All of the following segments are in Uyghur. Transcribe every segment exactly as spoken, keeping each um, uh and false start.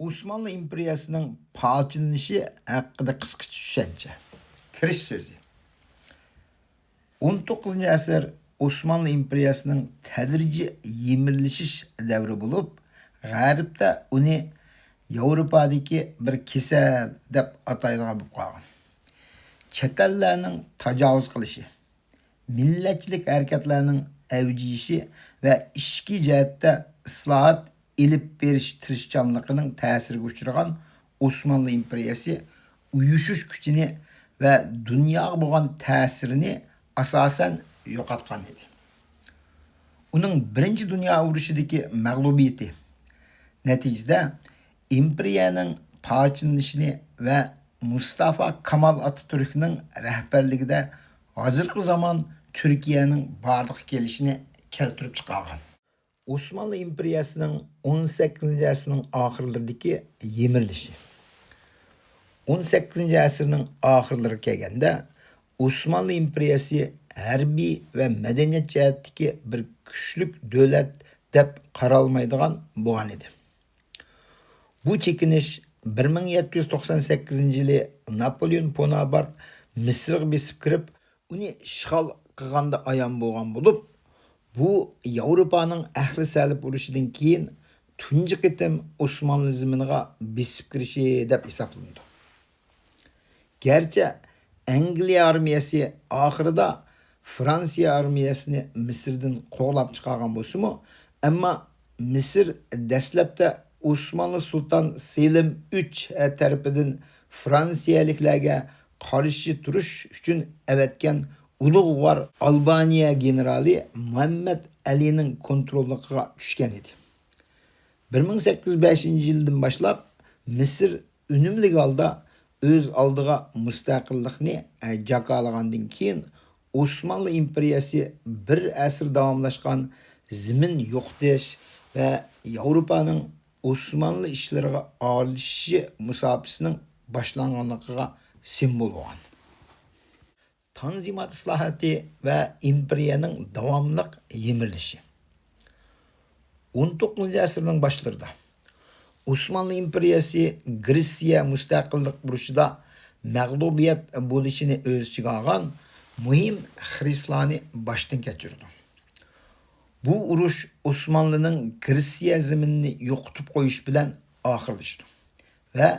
ئوسمانلى ئىمپېرىيەسىنىڭ پارچىلىنىشى ھەققىدە قىسقىچە چۈشەنچە. كىرىش سۆزى. ئون توققۇزىنچى ئەسىر ئوسمانلى ئىمپېرىيەسىنىڭ تەدرىجىي يىمىرىلىشىش دەۋرى بولۇپ، غەربتە ئۇنى ياۋروپادىكى بىر كېسەل دەپ ئاتايدىغان بولۇپ قالغان. چەت ئەللەرنىڭ تاجاۋۇز قىلىشى، مىللەتچىلىك ھەرىكەتلەرنىڭ ئەۋجىيىشى ۋە ئىچكى جەھەتتە ئىسلاھات ئېلىپ بېرىش تىرىشچانلىقىنىڭ تەسىرىگە ئۇچرىغان ئوسمانلى ئىمپېرىيەسى ئۇيۇشۇش كۈچىنى ۋە دۇنياغا بولغان تەسىرىنى ئاساسەن يوقاتقان ئىدى. ئۇنىڭ بىرىنچى دۇنيا ئۇرۇشىدىكى مەغلۇبىيىتى نەتىجىدە ئىمپېرىيەنىڭ پارچىلىنىشىنى ۋە مۇستافا كامال ئاتاتۈركنىڭ رەھبەرلىكىدە ھازىرقى زامان تۈركىيەنىڭ بارلىققا كېلىشىنى كەلتۈرۈپ چىقارغان. ئوسمانلى ئىمپېرىيەسىنىڭ ئون سەككىزىنچى ئەسىرنىڭ ئاخىرلىرىدىكى يىمىرىلىشى. ئون سەككىزىنچى ئەسىرنىڭ ئاخىرلىرىغا كەلگەندە، ئوسمانلى ئىمپېرىيەسى ھەربىي ۋە مەدەنىيەت جەھەتتىكى بىر كۈچلۈك دۆلەت دەپ قارالمايدىغان بولغان ئىدى. بۇ چېكىنىش بىر مىڭ يەتتە يۈز توقسان سەككىزىنچى يىلى ناپولېئون بوناپارت مىسىرغا بېسىپ كىرىپ، ئۇنى ئىشغال قىلغاندا ئايان بولغان بولۇپ، بۇ ياۋروپانىڭ ئەھلى سەلىب ئۇرۇشىدىن كېيىن تۇنجى قېتىم ئوسمانلى زېمىنىغا بېسىپ كىرىشى دەپ ھېسابلىنىدۇ. گەرچە ئەنگلىيە ئارمىيەسى ئاخىرىدا فرانسىيە ئارمىيەسىنى مىسىردىن قوغلاپ چىقارغان بولسىمۇ، ئەمما مىسىر دەسلەپتە ئوسمانلى سۇلتان سېلىم ئۈچ تەرىپىدىن فرانسىيەلىكلەرگە قارشى تۇرۇش ئۈچۈن ئەۋەتكەن ئۇلۇغۋار ئالبانىيە گېنېرالى مۇھەممەد ئەلىنىڭ كونتروللۇقىغا چۈشكەن ئىدى. بىر مىڭ سەككىز يۈز بەشىنچى يىلدىن باشلاپ مىسىر ئۈنۈملۈك ھالدا ئۆز ئالدىغا مۇستەقىللىقنى، ئە، جاكارلىغاندىن كېيىن، ئوسمانلى ئىمپېرىيەسى بىر ئەسىر داۋاملاشقان زېمىن يوقىتىش ۋە ياۋروپانىڭ ئوسمانلى ئىشلىرىغا ئارىلىشىشى مۇساپىسىنىڭ باشلانغانلىقىغا سىمۋول بولغان. تانزىمات ئىسلاھاتى ۋە ئىمپېرىيەنىڭ داۋاملىق يىمىرىلىشى. ئون توققۇزىنچى ئەسىرنىڭ باشلىرىدا ئوسمانلى ئىمپېرىيەسى گرېتسىيە مۇستەقىللىق ئۇرۇشىدا مەغلۇبىيەت بولۇشىنى ئۆز ئىچىگە ئالغان مۇھىم خىرىسلارنى باشتىن كەچۈرىدۇ. بۇ ئۇرۇش ئوسمانلىنىڭ گرېتسىيە زېمىنىنى يوقىتىپ قويۇش بىلەن ئاخىرلىشىدۇ ۋە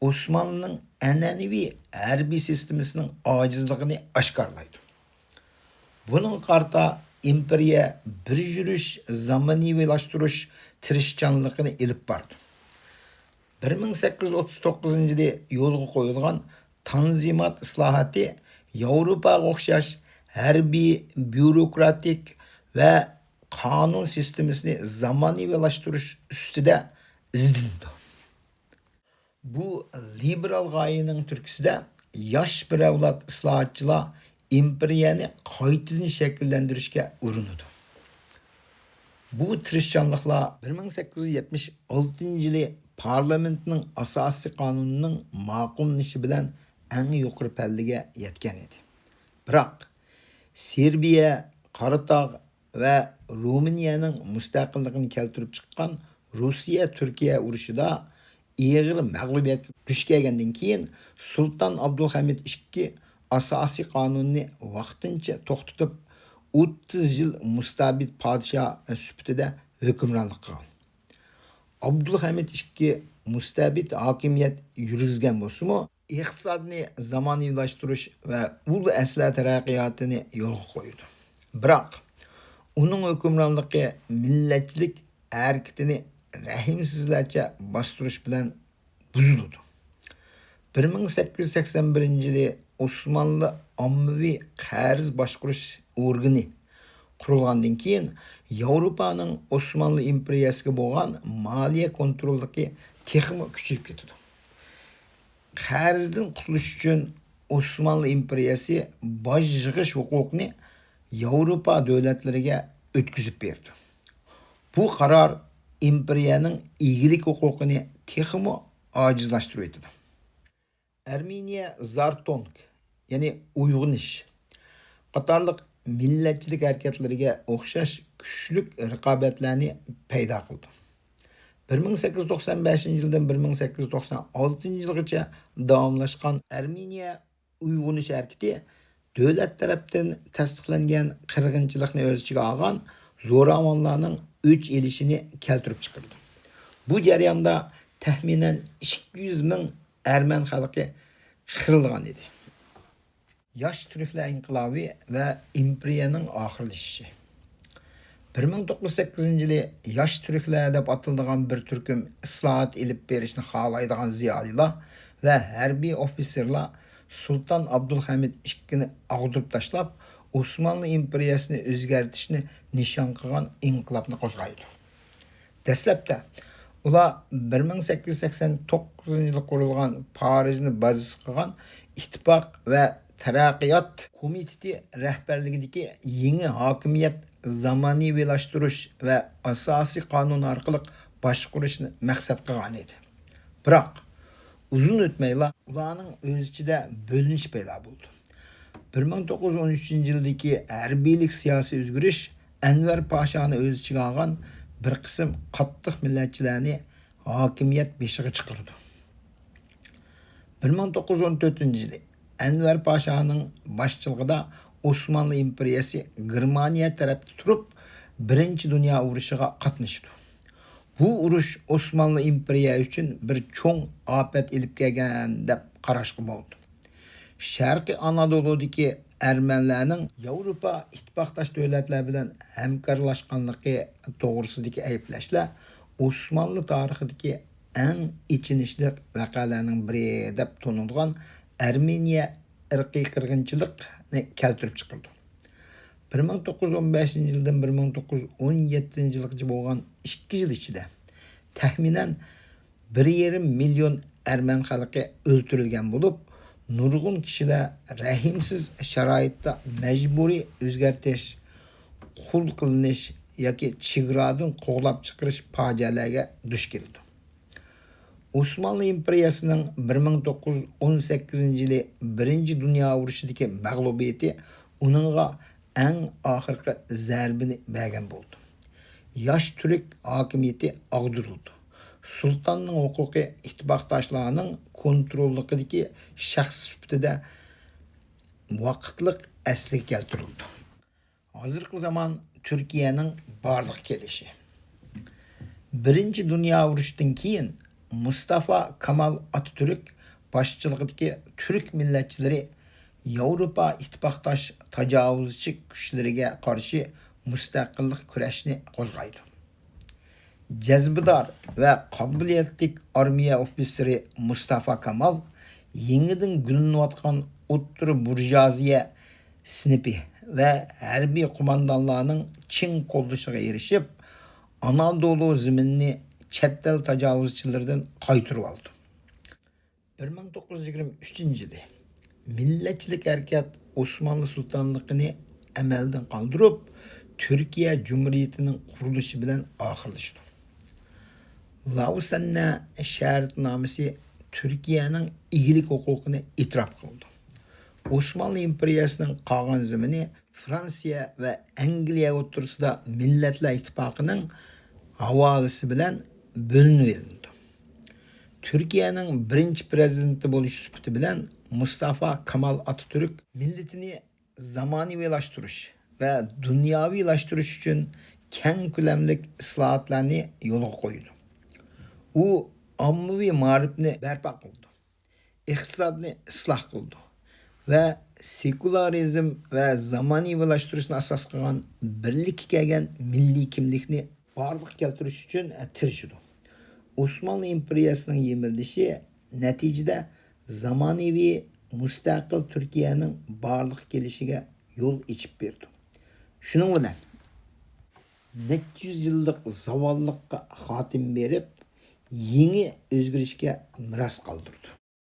ئوسمانلىنىڭ ئەنئەنىۋى ھەربىي سىستېمىسىنىڭ ئاجىزلىقىنى ئاشكارىلايدۇ. بۇنىڭغا قارىتا ئىمپېرىيە بىر يۈرۈش زامانىۋىلاشتۇرۇش تىرىشچانلىقىنى ئېلىپ بارىدۇ. بىر مىڭ سەككىز يۈز ئوتتۇز توققۇزىنچى يىلى يولغا قويۇلغان تانزىمات ئىسلاھاتى ياۋروپاغا ئوخشاش ھەربىي، بيۇروكراتىك ۋە قانۇن سىستېمىسىنى زامانىۋىلاشتۇرۇش ئۈستىدە ئىزدىنىدۇ. بۇ لىبېرال غايىنىڭ تۈرتكىسىدە ياش بىر ئەۋلاد ئىسلاھاتچىلار ئىمپېرىيەنى قايتىدىن شەكىللەندۈرۈشكە ئۇرۇنىدۇ. بۇ تىرىشچانلىقلار بىر مىڭ سەككىز يۈز يەتمىش ئالتىنچى يىلى پارلامېنتنىڭ ئاساسىي قانۇنىنىڭ ماقۇللىنىشى بىلەن ئەڭ يۇقىرى پەللىگە يەتكەن ئىدى. بىراق، سېربىيە، قاراتاغ ۋە رومىنىيەنىڭ مۇستەقىللىقىنى كەلتۈرۈپ چىققان روسىيە-تۈركىيە ئۇرۇشىدا ئېغىر مەغلۇبىيەتكە دۇچ كەلگەندىن كېيىن، سۇلتان ئابدۇلھەمىد ئىككى ئاساسىي قانۇننى ۋاقتىنچە توختىتىپ، ئوتتۇز يىل مۇستەبىت پادىشاھ سۈپىتىدە ھۆكۈمرانلىق قىلغان. ئابدۇلھەمىد ئىككى مۇستەبىت ھاكىمىيەت يۈرگۈزگەن بولسىمۇ، ئىقتىسادنى زامانىۋىلاشتۇرۇش ۋە ئۇل ئەسلىھە تەرەققىياتىنى يولغا قويىدۇ. بىراق، ئۇنىڭ ھۆكۈمرانلىقى مىللەتچىلىك ھەرىكىتىنى رەھىمسىزلەرچە باستۇرۇش بىلەن بۇزۇلىدۇ. بىر مىڭ سەككىز يۈز سەكسەن بىرىنچى يىلى ئوسمانلى ئاممىۋى قەرز باشقۇرۇش ئورگىنى قۇرۇلغاندىن كېيىن، ياۋروپانىڭ ئوسمانلى ئىمپېرىيەسىگە بولغان مالىيە كونتروللۇقى تېخىمۇ كۈچىيىپ كېتىدۇ. قەرزدىن قۇتۇلۇش ئۈچۈن ئوسمانلى ئىمپېرىيەسى باج يىغىش ھوقۇقىنى ياۋروپا دۆلەتلىرىگە ئۆتكۈزۈپ بېرىدۇ. بۇ قارار ئىمپېرىيەنىڭ ئىگىلىك ھوقۇقىنى تېخىمۇ ئاجىزلاشتۇرۇۋېتىدۇ. ئەرمېنىيە زارتونك، يەنى ئويغىنىش قاتارلىق مىللەتچىلىك ھەرىكەتلىرىگە ئوخشاش كۈچلۈك رىقابەتلەرنى پەيدا قىلىدۇ. بىر مىڭ سەككىز يۈز توقسان بەشىنچى يىلدىن بىر مىڭ سەككىز يۈز توقسان ئالتىنچى يىلغىچە داۋاملاشقان ئەرمېنىيە ئويغىنىش ھەرىكىتى دۆلەت تەرەپتىن تەستىقلەنگەن قىرغىنچىلىقنى ئۆز ئىچىگە ئالغان زوراۋانلارنىڭ ئۆچ ئېلىشىنى كەلتۈرۈپ چىقىرىدۇ. بۇ جەرياندا تەخمىنەن ئىككى يۈز مىڭ ئەرمەن خەلقى قىرىلغان ئىدى. ياش تۈركلەر ئىنقىلابى ۋە ئىمپېرىيەنىڭ ئاخىرلىشىشى. بىر مىڭ توققۇز يۈز سەككىزىنچى يىلى ياش تۈركلەر دەپ ئاتىلىدىغان بىر تۈركۈم ئىسلاھات ئېلىپ بېرىشنى خالايدىغان زىيالىيلار ۋە ھەربىي ئوفىتسېرلار سۇلتان ئابدۇلھەمىد ئىككىنچىنى ئاغدۇرۇپ تاشلاپ، ئوسمانلى ئىمپېرىيەسىنى ئۆزگەرتىشنى نىشان قىلغان ئىنقىلابنى قوزغايدۇ. دەسلەپتە ئۇلار بىر مىڭ سەككىز يۈز سەكسەن توققۇزىنچى يىلى قۇرۇلغان، پارىژنى بازىسى قىلغان ئىتتىپاق ۋە تەرەققىيات كومىتېتى رەھبەرلىكىدىكى يېڭى ھاكىمىيەت زامانىۋىلاشتۇرۇش ۋە ئاساسىي قانۇن ئارقىلىق باشقۇرۇشنى مەقسەت قىلغان ئىدى. بىراق، ئۇزۇن ئۆتمەيلا ئۇلارنىڭ ئۆز ئىچىدە بۆلۈنۈش پەيدا بولدى. بىر مىڭ توققۇز يۈز ئون ئۈچىنچى يىلدىكى ھەربىيلىك سىياسىي ئۆزگىرىش ئەنۋەر پاشانى ئۆز ئىچىگە ئالغان بىر قىسىم قاتتىق مىللەتچىلەرنى ھاكىمىيەت بېشىغا چىقىرىدۇ. بىر مىڭ توققۇز يۈز ئون تۆتىنچى يىلى ئەنۋەر پاشانىڭ باشچىلىقىدا ئوسمانلى ئىمپېرىيەسى گېرمانىيە تەرەپتە تۇرۇپ، بىرىنچى دۇنيا ئۇرۇشىغا قاتنىشىدۇ. بۇ ئۇرۇش ئوسمانلى ئىمپېرىيە ئۈچۈن بىر چوڭ ئاپەت ئېلىپ كەلگەن دەپ قاراشقا بولىدۇ. شەرقىي ئانادولۇدىكى ئەرمەنلەرنىڭ ياۋروپا ئىتتىپاقداش دۆلەتلەر بىلەن ھەمكارلاشقانلىقى توغرىسىدىكى ئەيىبلەشلەر ئوسمانلى تارىخىدىكى ئەڭ ئېچىنىشلىق ۋەقەلەرنىڭ بىرى دەپ تونۇلغان ئەرمېنىيە ئىرقىي قىرغىنچىلىقنى كەلتۈرۈپ چىقىرىدۇ. بىر مىڭ توققۇز يۈز ئون بەشىنچى يىلدىن بىر مىڭ توققۇز يۈز ئون يەتتىنچى يىلغىچە بولغان ئىككى يىل ئىچىدە تەخمىنەن بىر يېرىم مىليون ئەرمەن خەلقى ئۆلتۈرۈلگەن بولۇپ، نۇرغۇن كىشىلەر رەھىمسىز شارائىتتا مەجبۇرىي ئۆزگەرتىش، قۇل قىلىنىش ياكى چېگرادىن قوغلاپ چىقىرىش پاجىئەلەرگە دۇچ كېلىدۇ. ئوسمانلى ئىمپېرىيەسىنىڭ بىر مىڭ توققۇز يۈز ئون سەككىزىنچى يىلى بىرىنچى دۇنيا ئۇرۇشىدىكى مەغلۇبىيىتى ئۇنىڭغا ئەڭ ئاخىرقى زەربىنى بەرگەن بولىدۇ. ياش تۈرك ھاكىمىيىتى ئاغدۇرۇلىدۇ. سۇلتاننىڭ ھوقۇقى ئىتتىپاقداشلارنىڭ كونتروللۇقىدىكى شەخس سۈپىتىدە ۋاقىتلىق ئەسلىگە كەلتۈرۈلىدۇ. ھازىرقى زامان تۈركىيەنىڭ بارلىققا كېلىشى. بىرىنچى دۇنيا ئۇرۇشىدىن كېيىن مۇستافا كامال ئاتاتۈرك باشچىلىقىدىكى تۈرك مىللەتچىلىرى ياۋروپا ئىتتىپاقداش تاجاۋۇزچى كۈچلىرىگە قارشى مۇستەقىللىق كۈرەشنى قوزغايدۇ. جەزبىدار ۋە قابىلىيەتلىك ئارمىيە ئوفىتسېرى مۇستافا كامال يېڭىدىن گۈللىنىۋاتقان ئوتتۇرا بۇرژۇئازىيە سىنىپى ۋە ھەربىي قوماندانلارنىڭ چىڭ قوللىشىغا ئېرىشىپ، ئانادولۇ زېمىنىنى چەت ئەل تاجاۋۇزچىلىرىدىن قايتۇرۇۋالىدۇ. بىر مىڭ توققۇز يۈز يىگىرمە ئۈچىنچى يىلى مىللەتچىلىك ھەرىكەت ئوسمانلى سۇلتانلىقىنى ئەمەلدىن قالدۇرۇپ، تۈركىيە جۇمھۇرىيىتىنىڭ قۇرۇلۇشى بىلەن ئاخىرلىشىدۇ. لاۋسەننە شەرتنامىسى تۈركىيەنىڭ ئىگىلىك ھوقۇقىنى ئېتىراپ قىلىدۇ. ئوسمانلى ئىمپېرىيەسىنىڭ قالغان زېمىنى فرانسىيە ۋە ئەنگلىيە ئوتتۇرىسىدا مىللەتلەر ئىتتىپاقىنىڭ ھاۋالىسى بىلەن بۆلۈنۈۋېلىنىدۇ. تۈركىيەنىڭ بىرىنچى پىرېزىدېنتى بولۇش سۈپىتى بىلەن مۇستافا كامال ئاتاتۈرك مىللىتىنى زامانىۋىلاشتۇرۇش ۋە دۇنياۋىلاشتۇرۇش ئۈچۈن كەڭ كۆلەملىك ئىسلاھاتلارنى يولغا قويىدۇ. ئۇ ئاممىۋى مائارىپنى بەرپا قىلىدۇ، ئىقتىسادنى ئىسلاھ قىلىدۇ ۋە سېكۇلارىزم ۋە زامانىۋىلاشتۇرۇشنى ئاساس قىلغان بىرلىككە كەلگەن مىللىي كىملىكنى بارلىققا كەلتۈرۈش ئۈچۈن تىرىشىدۇ. ئوسمانلى ئىمپېرىيەسىنىڭ يىمىرىلىشى نەتىجىدە زامانىۋى مۇستەقىل تۈركىيەنىڭ بارلىققا كېلىشىگە يول ئېچىپ بېرىدۇ. شۇنىڭ بىلەن نەچچە يۈز يىللىق زاۋاللىققا خاتىمە بېرىپ، يېڭى ئۆزگىرىشكە مىراس قالدۇرىدۇ.